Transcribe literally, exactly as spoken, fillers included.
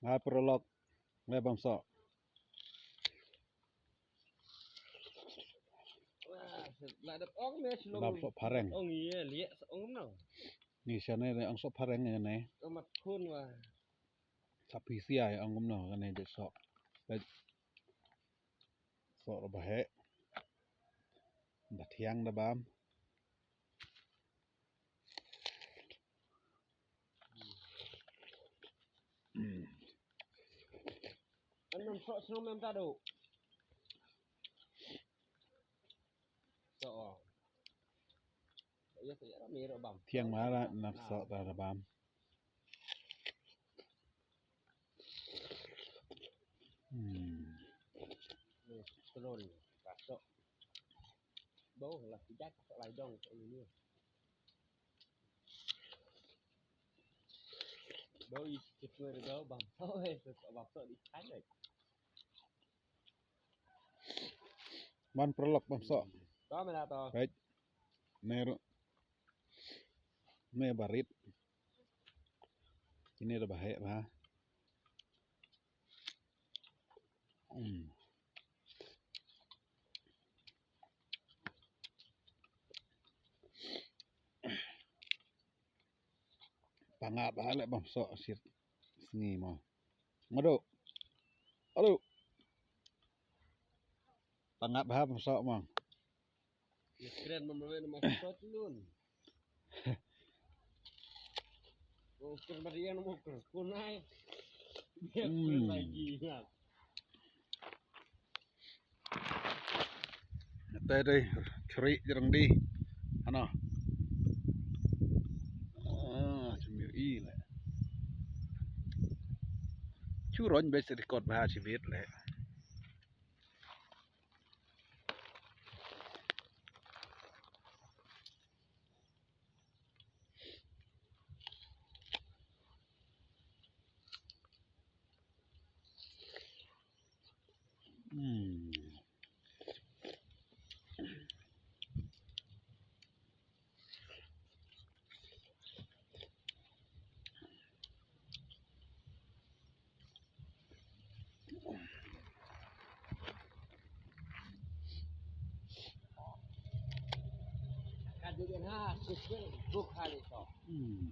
Nga paralok. Nga bam soh. Wah, la dep ong me shlong. Bam soh phareng. Ong ye liek sa ong no. Ni shane ne ong soh phareng ne. Ong mat khun wah. Sa pisia ong no kane de soh. Soh ruh ba heh. Ba thiang da bam. Hmm. Anam sok senang mem tadu. So. Ya, ya, rami ro bam. Thiang mara nak sok ta da bam. Hmm. Ni, telur ni. Kasok. Bau lah tidak kasok lai dong kat ini. Bau isi cekur bau bam. Oh, eh, sok bam sok di sana. Man paralok bam soh. To me da to. Right. Ner. Me barit. Ini dah bahaya bah. Hmm. Pangap ha leh bam soh sit sngi mo. Ngadu. Aduh. Pangap ha bam soh mo. Ye kren mo mo mo soh lun. Ukur barian ukur kunai. Dia Hmm. Lagi ingat. Te dei chri jrong di. Ano. Ah, chumi i le. Churon be se kot ba chi bit le. Hmm. Hmm.